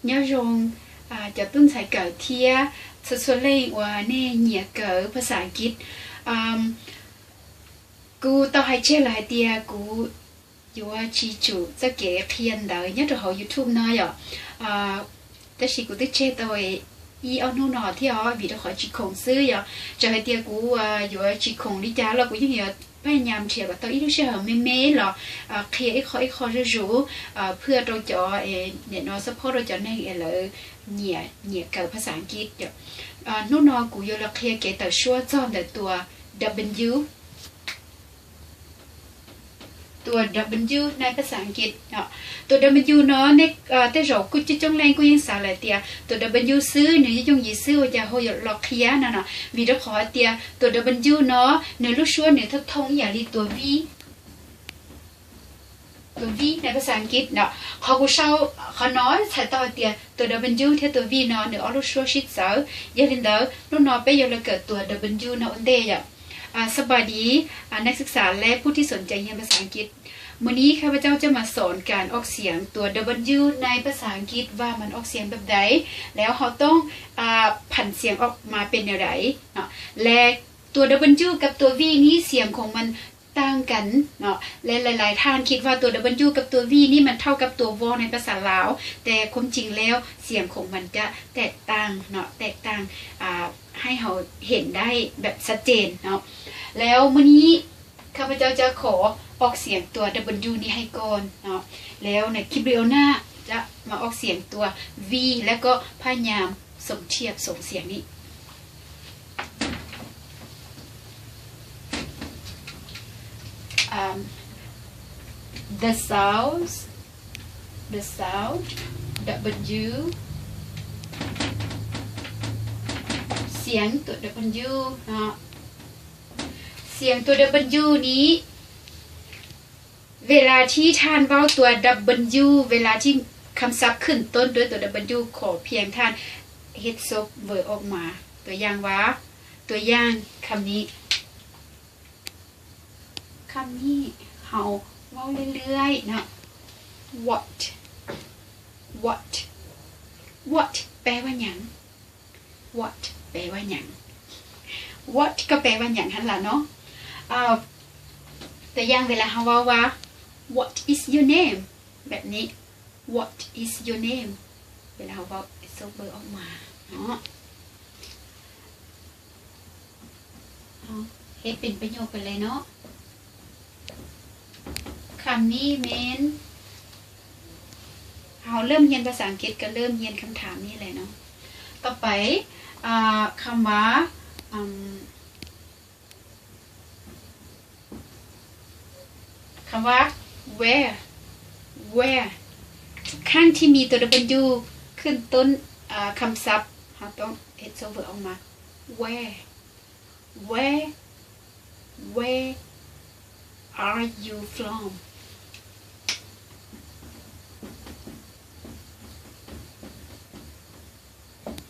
也用啊，就蹲在狗贴，出出来我那热狗，ภາษາອັງກິດ ອາ ກູເຕົາໃຫ້ເຈລະໃຫ້ເຕຍ ກູ Your Chichu ຈະເກຂຽນໄດ້ຍາໂຕເຮົາ YouTube ເນາະ ອາ ແຕ່ຊິກູຕິເຈໂຕອີອອນນູນອທຽວ ວີດີໂອຂໍຈິຄົງຊື່ຍາ ຈະໃຫ້ເຕຍກູວ່າ Your ຈິຄົງລິຈາ ລະກູຍັງເຮັດພະຍາຍາມທຽບວ່າ ໂຕອີລູເຊເຮົາເມເມລະ ອາ ເຄອີຄໍອີຄໍຊູຊູ ອາ ເພື່ອໂຕຈອເອເນເນາະ ສະເພາະໂຕຈອແນງເອເລີ ເນຍ ເນຍເກີ ພາສາອັງກິດ ອາ ນູນອ ກູຢໍລະເຄເກເຕີຊົ່ວ ຈອມແຕ່ຕົວ W ຕົວ W ໃນພາສາອັງກິດເນາະ ຕົວ W ເນາະ ໃນ ເອີ ແຕ່ເຈົ້າກູຈະຈົ່ງແລງກູຍັງສາຫຼາຍເຕຍ ຕົວ W ຊື່ ໜຶ່ງ ຈະຈົ່ງຢີຊື່ ຈະໂຮຢໍລະເຄນະເນາະ ວີດະຂໍເຕຍ ຕົວ W ເນາະ ໜຶ່ງ ລູກຊວນ ໜຶ່ງ ທະທົງ ອີ່ຫຍັງລີ ຕົວ V ຕົວ V ໃນພາສາອັງກິດເນາະ ຂໍກູເຊົາ ຂໍນອນ ໃສ່ຕໍ່ເຕຍ ຕົວ W ເທຕົວ V ເນາະ ໜຶ່ງ ອອກລູກຊວນ ຊິດເຊີ ເຢລິນເດີ ລູກນອ ເປຍໍລະເກີດ ຕົວ W ເນາະ ອຸນເດຍ ອາ ສະບາຍດີ ອາ ນັກສຶກສາ ແລະ ຜູ້ທີ່ສົນໃຈຮຽນພາສາອັງກິດ. ມື້ນີ້ຂ້າພະເຈົ້າຈະມາສອນການອອກສຽງຕົວ W ໃນພາສາອັງກິດວ່າມັນອອກສຽງແບບໃດ ແລ້ວເຮົາຕ້ອງ ອາ ຜັນສຽງອອກມາເປັນແນວໃດເນາະ ແລະ ຕົວ W ກັບຕົວ V ນີ້ສຽງຂອງມັນຕ່າງກັນເນາະ ແລະ ຫຼາຍໆທ່ານຄິດວ່າຕົວ W ກັບຕົວ V ນີ້ມັນເທົ່າກັບຕົວ ວ ໃນພາສາລາວ ແຕ່ຄວາມຈິງແລ້ວສຽງຂອງມັນຈະແຕກຕ່າງເນາະ ແຕກຕ່າງ ອາ ໃຫ້ເຮົາເຫັນໄດ້ແບບຊັດເຈນເນາະ ແລ້ວມື້ນີ້ຂ້າພະເຈົ້າຈະຂໍອອກສຽງຕົວ W ນີ້ໃຫ້ກ່ອນເນາະ ແລ້ວໃນຄລິບວິດີໂອໜ້າຈະມາອອກສຽງຕົວ V ແລ້ວກໍພະຍາຍາມສົມທຽບສອງສຽງນີ້ ອາ the sounds the sound W ສຽງຕົວ W ເນາະ ສຽງຕົວ W ນີ້ ເວລາທີ່ທ່ານເວົ້າຕົວ W ເວລາທີ່ຄຳສັບຂຶ້ນຕົ້ນດ້ວຍຕົວ W ຂໍພຽງທ່ານເຮັດ soft vowel ອອກມາ ຕົວຢ່າງວ່າ ຕົວຢ່າງຄຳນີ້ ຄຳນີ້ເຮົາເວົ້າເລື້ອຍໆເນາະ what what what ແປວ່າຫຍັງ? What ແປວ່າຫຍັງ? What ກໍແປວ່າຫຍັງຫັ້ນລະເນາະ ອາ ຕົວຢ່າງເວລາເຮົາເວົ້າວ່າ What is your name? ແບບນີ້ What is your name? ເວລາເຮົາເວົ້າ soft vowel ອອກມາເນາະ ເຮົາເຮັດເປັນປະໂຫຍກໄປເລີຍເນາະ ຄຳນີ້ແມ່ນ ເຮົາເລີ່ມຮຽນພາສາອັງກິດກໍເລີ່ມຮຽນຄຳຖາມນີ້ແຫຼະເນາະ ຕໍ່ໄປ ອາ ຄຳວ່າ ອາ ຄຳວ່າ where where ທຸກຄັ້ງທີ່ມີຕົວ W ຂຶ້ນຕົ້ນ ອາ ຄຳສັບ ເຮົາຕ້ອງເຮັດ soft vowel ອອກມາ where where where are you from?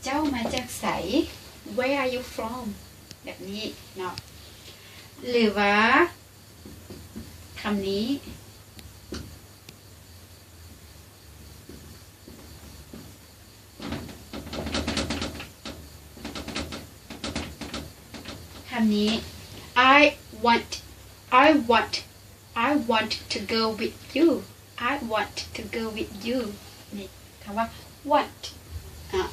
ເຈົ້າມາຈາກໃສ? Where are you from? ແບບນີ້ເນາະ ຫຼືວ່າ ຄຳນີ້ ຄຳນີ້ I want I want I want to go with you I want to go with you ນີ້ ຄຳວ່າ want ອາ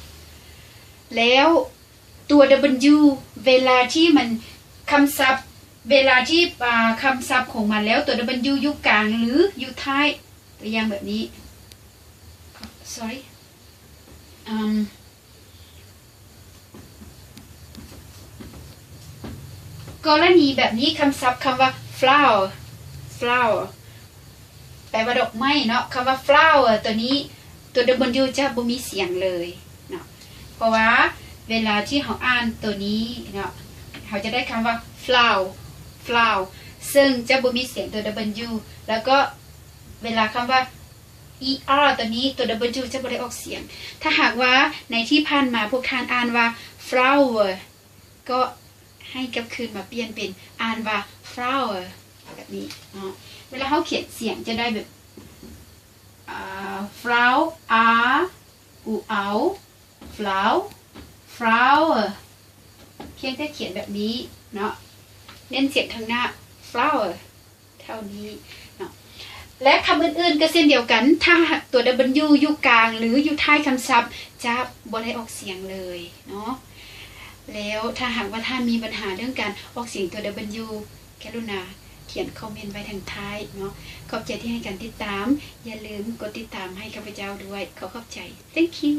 ແລ້ວ ຕົວ W ເວລາທີ່ມັນ ຄຳສັບ ເວລາທີ່ ອາ ຄຳສັບຂອງມັນແລ້ວ ຕົວ W ຢູ່ກາງ ຫຼື ຢູ່ທ້າຍ ຕົວຢ່າງແບບນີ້ sorry ອາ ກໍລະນີແບບນີ້ ຄຳສັບຄຳວ່າ flower flower ແປວ່າດອກໄມ້ເນາະ ຄຳວ່າ flower ຕົວນີ້ ຕົວ W ຈະບໍ່ມີສຽງເລີຍເນາະ ເພາະວ່າເວລາທີ່ເຮົາອ່ານຕົວນີ້ເນາະ ເຮົາຈະໄດ້ຄຳວ່າ flow flow ເຊິ່ງຈະບໍ່ມີສຽງຕົວ W ແລ້ວກໍເວລາຄຳວ່າ ER ຕົວນີ້ ຕົວ W ຈະບໍ່ໄດ້ອອກສຽງ. ຖ້າຫາກວ່າໃນທີ່ຜ່ານມາພວກທ່ານອ່ານວ່າ flower ກໍໃຫ້ກັບຄືນມາປ່ຽນເປັນອ່ານວ່າ flower ແບບນີ້ເນາະ. ເວລາເຮົາຂຽນສຽງຈະໄດ້ແບບ ອ່າ flow R เอา flower flower เพียงแต่เขียนแบบนี้เนาะ เน้นเสียงทางหน้า flower เท่านี้เนาะ และคำอื่นๆก็เช่นเดียวกัน ถ้าหากตัว W อยู่กลางหรืออยู่ท้ายคำศัพท์ จะบ่ได้ออกเสียงเลยเนาะ แล้วถ้าหากว่าท่านมีปัญหาเรื่องการออกเสียงตัว W กรุณาเขียนคอมเมนต์ไว้ทางท้ายเนาะ ขอบใจที่ให้การติดตาม อย่าลืมกดติดตามให้ข้าพเจ้าด้วย ขอขอบใจ thank you